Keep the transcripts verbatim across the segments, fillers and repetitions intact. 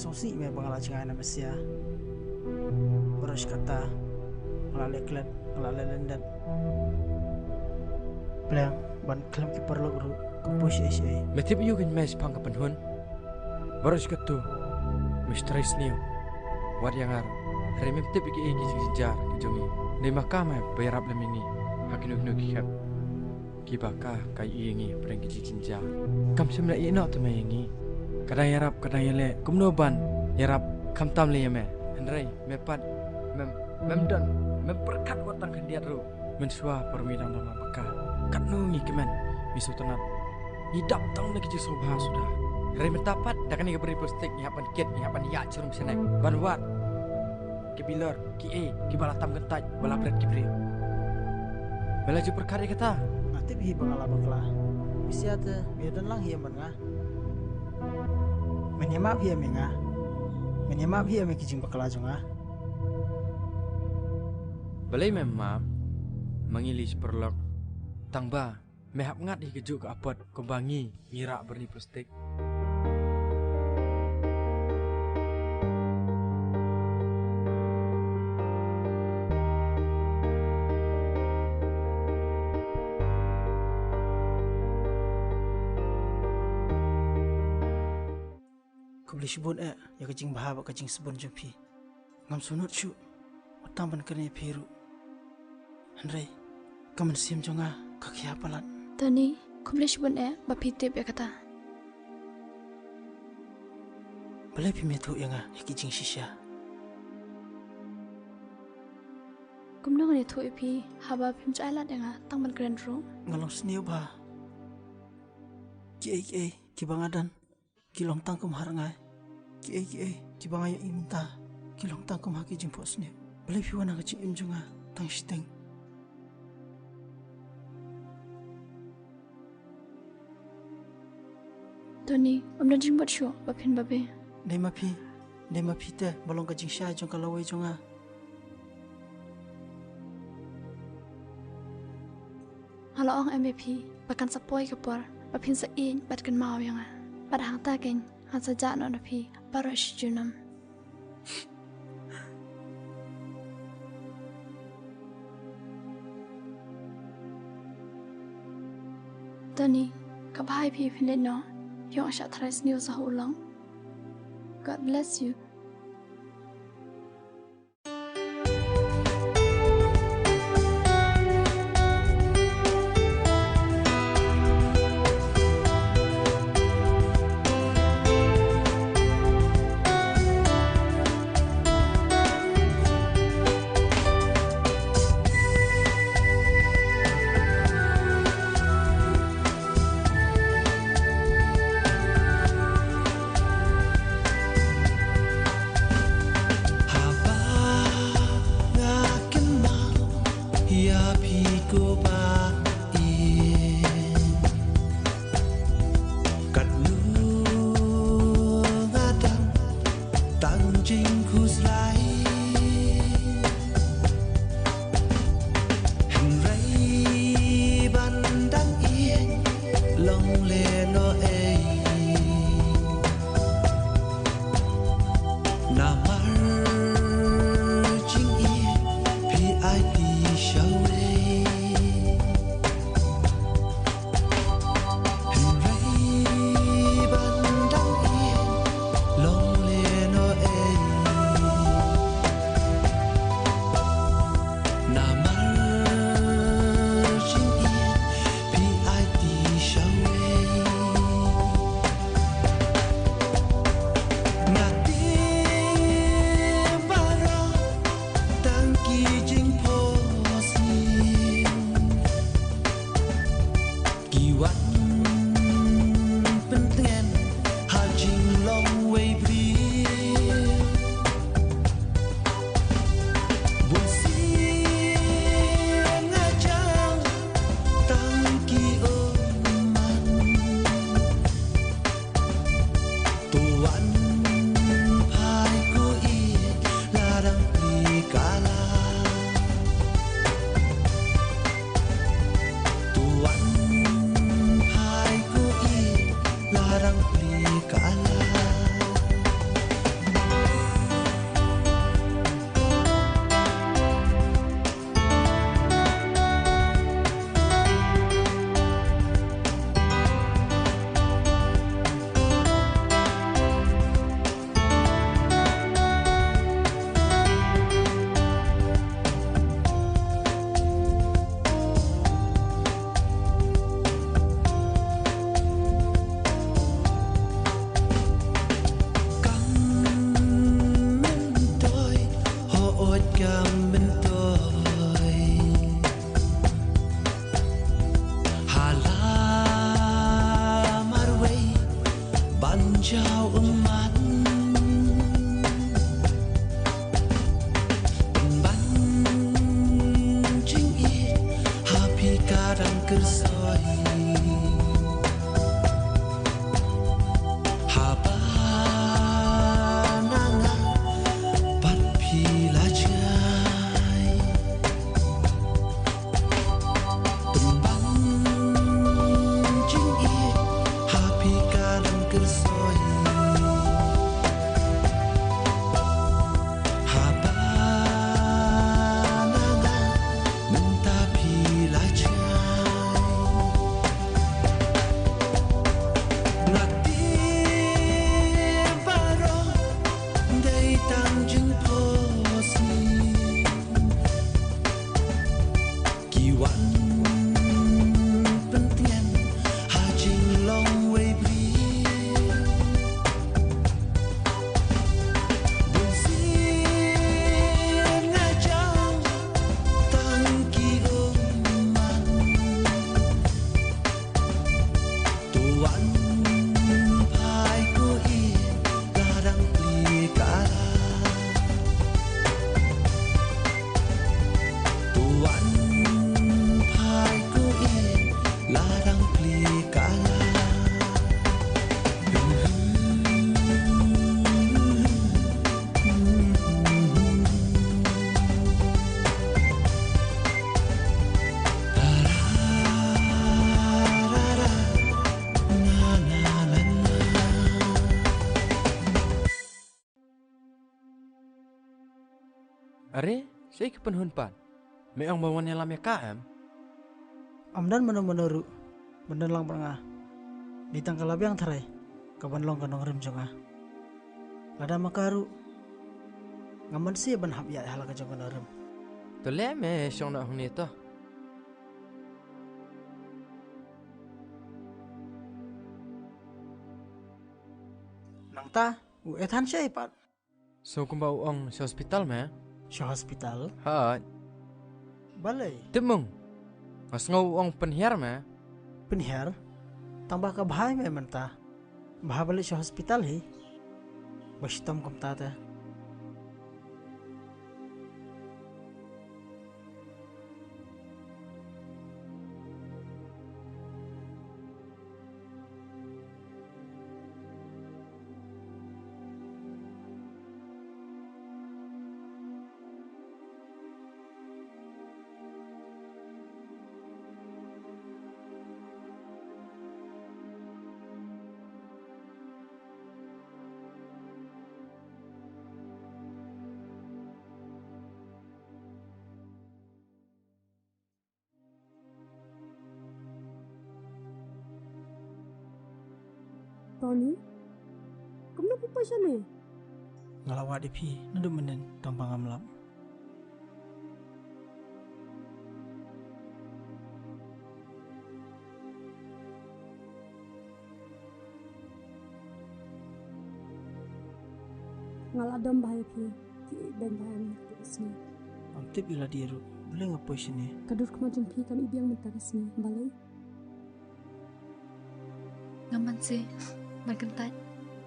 Sih me ba nga la jngai na Mesia. Baroh shi katta nga la leh klet, nga la leh lyndet. Pliang ban khlem ki paralok ruh ka push ei ei. Me tip ïa u kein me shaphang ka pynhun. Baroh shi katto me shtrai sniew. Wat ïa ngar. Hynrei mem tip ïa ki ei ki jingjynjar ki jong ngi. Dei ma ka me ba ïarap lem ïa ngi ha kino kino ki khep. Kiba ka ka ïohi ïa ngi pdeng ki jingjynjar. Kam shym la ïeh noh te me ïa ngi. Ka dang ïarap ka dang ïaleh kumno ban ïarap khamtam lei ïa me. Hynrei me pat mem mem don mem pyrkhat wat tang khyndiat ruh. Mynshuwa por ngi dang don la baka katno ngi kmen ngi sngewtynnat. Ngi dap tang da ki jingsngewbha suda. Hynrei mynta pat da kane ka bri plastik ngi hap ban kit ngi hap ban ïaid sharum shanek ban wad ki bilor ki ei kiba la tam kyntait ba la bret ki briew. Me la ju pyrkhat ïa kata? Nga tip hi ba nga la bakla. Mesia te me ïadon lang hi ïa man nga. Men ïamap hi ïa me nga. Men ïamap hi ïa me ki jingbakla jong nga. Balei mem map? Ma ngi lei shi paralok. Tang ba me hap ngat hi kajuh ka apot kumba ngi ngi rah byrni plastik. Khublei shibun eh ïa ka jingbha bad ka jingsbun jong phi. Ngam sngewnud shuh wat tang ban kren ïa phi ruh. Hynrei ka mynsiem jong nga ka khia palat. Tony, khublei shibun eh ba phi tip ïa kata. Balei phim ïathuh ïa nga ïa ki jingshisha? Kumno ngan ïathuh ïa phi haba phim shym ailad ïa nga tang ban kren ruh? Nga long sniew bha. Kiei kiei kiba nga don ki long tang kum ha rngai. Kiei kiei kiba nga ïohi mynta ki long tang kum ha ki jingphohsniew. Balei phi wan ha ka jingim jong nga tang shiteng? Tony, ym don jingmut shuh ba phin babe. Dei ma phi, dei ma phi te ba long ka jingshai jong ka lawei jong nga. Nga la ong em ïa phi ba kan sa poi ka por ba phin sa ïeit bad kynmaw ïa nga. Bad hangta kein ngan sa jah noh na phi baroh shi junom. Tony, ka bha ïa phi phin leit noh. Ïoh shah tharai sniew sa ha u long. God bless you. Dang kyrsoi haba na nga pat phi la jai. Tymmen jingïeit ha phi ka dang kyrsoi. Haba na nga mynta phi la jai. Nga tip baroh dei tang jingphohsniew. Ki wan pyntngen ha jinglong wei briew. Bun sien nga jaw tang ki umman. To wan phai ko i la dang plie ka la. To wan phai ko i la dang plie ka la. Are, shaei ki pynhun pat? Me ong ba wan ïalam ïa ka em? Ym don mano mano ruh ban don lang bad nga. Dei tang ka la biang tharai ka ban long ka nongrim jong nga. Lada ma ka ruh ngam banse ban hap ïaid ha la ka jong ka nongrim. To leh me shong noh hangne to. Nangta u eh than shaei pat? Sngew kumba u ong sha hospital me? Sha hospital? Hooid. Balei? Tip mung. Nga sngew u ong pynhiar me. Pynhiar? Tang ba ka bha ïa me mynta. Bha ba leit sha hospital hi. Ba shitom kumta te. Tony, kumno phi poi shane? Nga la wad ïa phi naduh mynnin tang ba ngam lap. Nga la dom bha ïa phi, ki ïeit beiñ bha ïa me ha kata ka sngi. Ngam tip ïa lade ruh balei nga poi shane. Ka dur khmat jong phi kam i biang mynta ka sngi, balei? Ngam banse ban kyntait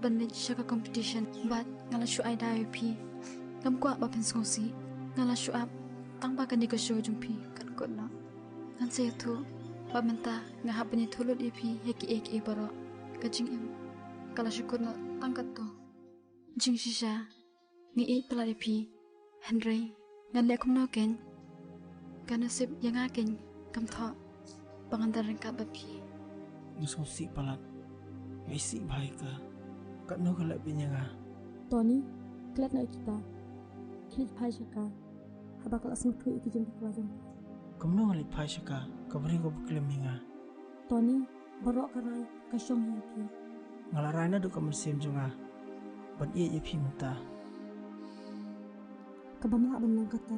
ban leit sha ka competition bad nga la shu ai da ïa phi. Ngam kwah ba phin sngewsih, nga la shu ap tang ba kane ka show jong phi kan kut noh. Ngan sa ïathuh ba mynta nga hap ban ïathuh lut ïa phi ïa kiei kiei baroh. Ka jingim ka la shu kut noh tang katto. Jingshisha nga ïeit palat ïa phi, hynrei ngan leh kumno keiñ? Ka nasib ïa nga keiñ kam thoh ba ngan don ryngkat bad phi. Nga sngewsih palat, nga isih bha ïa ka. Katno ka leh phi ïa nga? Tony, klet noh ïa kita. Khie leit phai sha ka haba ka la sngewthuh ïa ki jingbakla jong phi. Kumno nga leit phai sha ka, ka briew kaba khlem ïa nga? Tony, baroh ka rai ka shong ïa phi. Nga la rai naduh ka mynsiem jong nga ban ïeit ïa phi mynta. Kaba mlak ban long kata.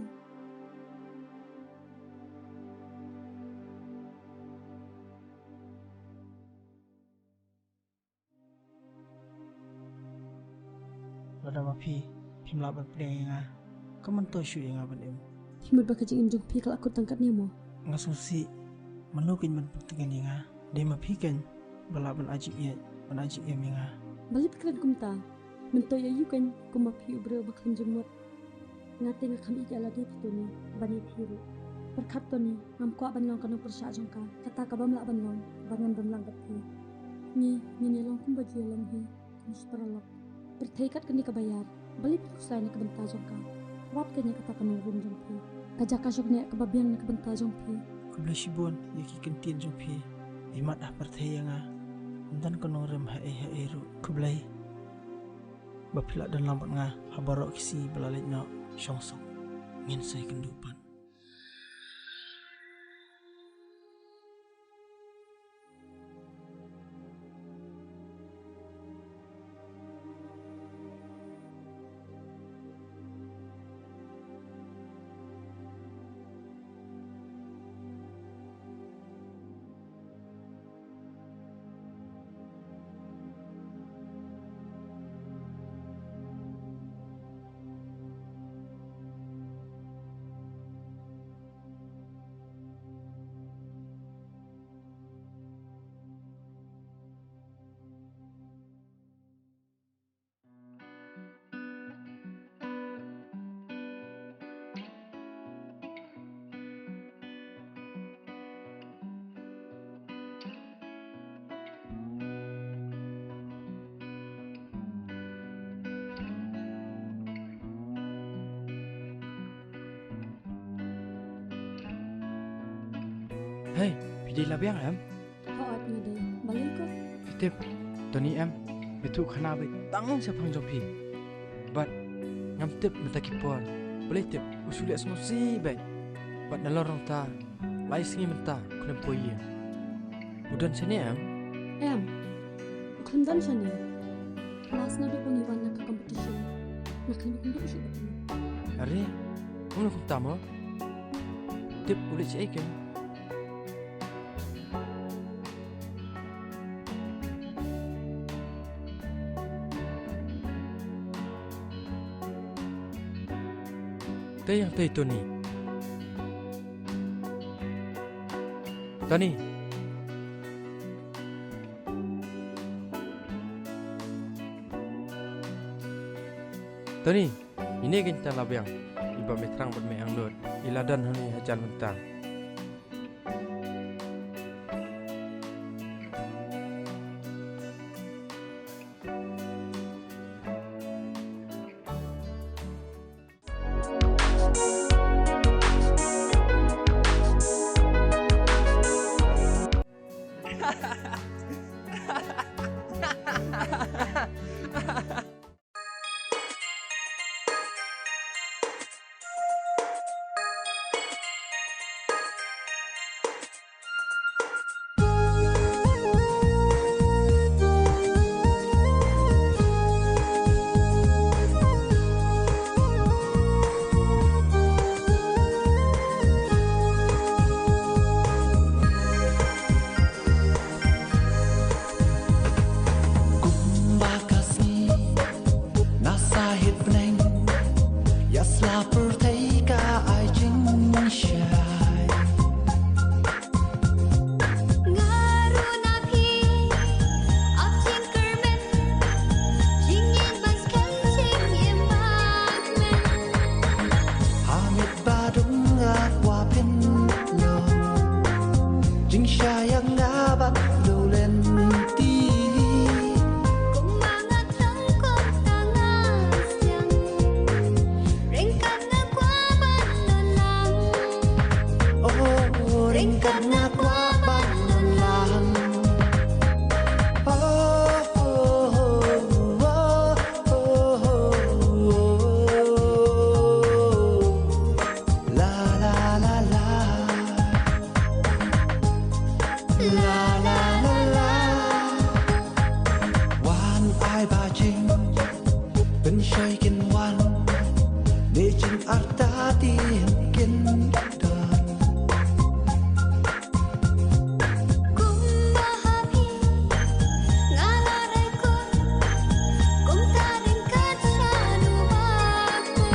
Lada ma phi phim lah ban pdiang ïa nga, ka myntoi shuh ïa nga ban im. Phi mut ba ka jingim jong phi ka la kut tang katne mo? Nga sngewsih, mano keiñ ban pyntngen ïa nga? Dei ma phi keiñ ba lah ban ai jingïeit, ban ai jingim ïa nga. Balei phi kren kumta? Myntoi ïa u keiñ kum ma phi u briew ba khlem jingmut. Nga te nga kham ïeit ïa lade, Tony, ban ïa phi ruh. Pyrkhat Tony, ngam kwah ban long ka nongpyrshah jong ka, kata ka bym lah ban long ba ngan don lang bad phi. Ngi, ngin ïa long kumba ki ïa long hi, kum shi paralok. Pyrthei kat kane kaba ïar, balei phi khuslai na ka bynta jong ka? Wat kane kata ka nongrim jong phi, ka jaka shongnia kaba biang na ka bynta jong phi. Khublei shibun ïa ki kyntien jong phi. Imat ha pyrthei ïa nga, ym don ka nongrim haei haei ruh. Khublei ba phi la don lang bad nga ha baroh ki sngi ba la leit noh. Shong suk, ngin sa ïakynduh pat. Hei, phi dei la biang em? Hooid nga dei. Balei ko? Phi tip, Tony em, me thuh khana beit tang shaphang jong phi. Bad ngam tip mynta ki por, balei tip u shu leh sngewsih beit. Bad nalor nangta lai sngi mynta khlem poi ïing. U don shane em? Em. U khlem don shane. Last naduh ba ngi wan na ka competition, nga khlem ïakynduh shuh bad u. Are, kumno kumta mo? Tip u leit shaei kein? Te ïa tei Tony. Tony. Tony, ine kein ta la biang, iba me thrang bad me angnud, i la don hangne hajan mynta. Kumba ka sngi na sahit bneng, ïa sla pyrthei ka ai jingshai. Nga ruh na phi ap jingkyrmen, jingïeit ban skhem jingim bad men. Ha miet ba dum nga kwah phin long jingshai ïa nga bad u lynti. Kumba nga thrang kumta nga sliang, ryngkat nga kwah ban don lang. Oh, ryngkat nga kwah ban don lang. Oh, oh, oh, oh, oh, oh. La, la, la, la. La, la, la, la. Wan ai ba jingpynshoi kin wan, ne jingartatien kin don. Kumba ha phi nga la rai kut, kumta ryngkat sha u bad u.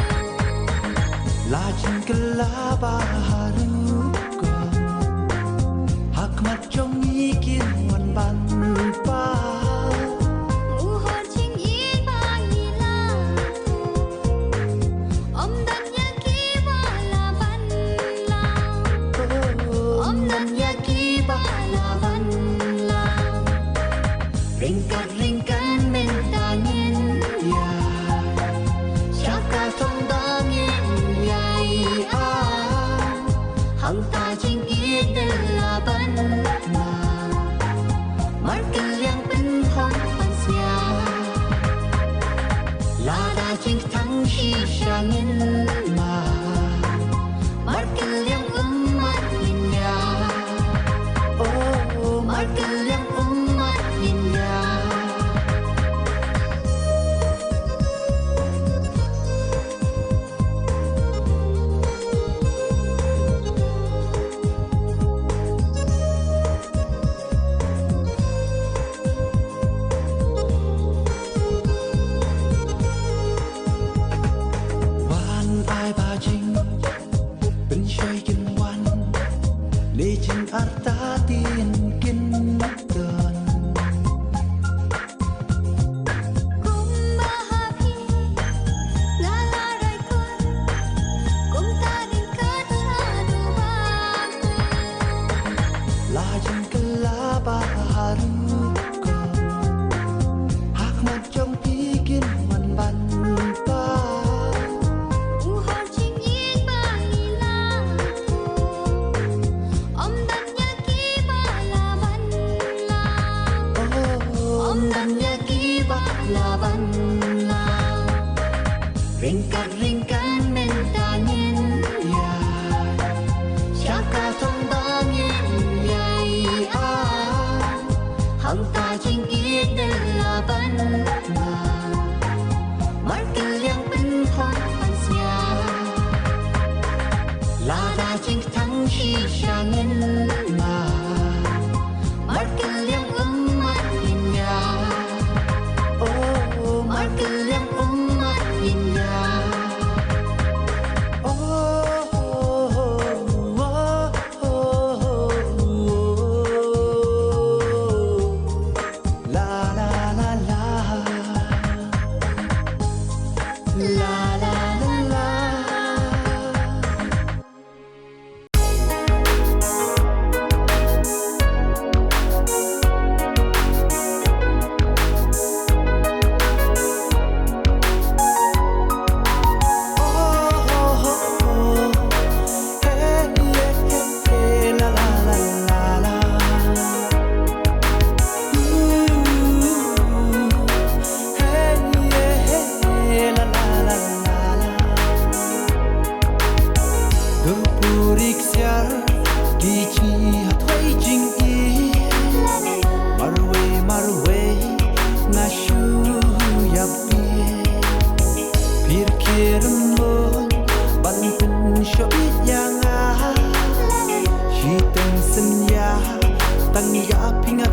La jingkylla ba ha rukom, ha khmat jong ngi kin wan ban pang. U hor jingïeit ba ngi la ong, ym don ïa kiba lah ban lang. sha ngin ma. Markylliang ummat ngin ïa. Oh, markylliang ummat ngin ïa. Wan ai ba jingpynshoi kin wan, ne jingartatien kin don. Kumba ha phi nga la rai khun, kumta ryngkat shaduh ba la jingkylla ba harum ko. Ha khmat jong phi kin wan ban pang. U hor jingïeit ba ngi la. Ym don ïa kiba la ban lang. Ym don ïa kiba la ban lang. Ryngkat ryngkat mynta ngin ïa. Sha ka thong ba ngin ïa. Hangta jingïeit la ban. Markylliang pynkhot pynsngiat. Lada jingkthang shisha ngin ma. Markylliang ummat ngin ïa. Oh, markylliang ummat ngin ïa. Oh, oh, oh, oh, oh. La, la, la, la. La, la, la, la. Dei puri ksiar ki jingïathuh jingïeit. Marwei marwei nga shu ïapeit. Pyrkhat mo ban pynshoh ïa nga. Shiteng synñia tang ïa phi nga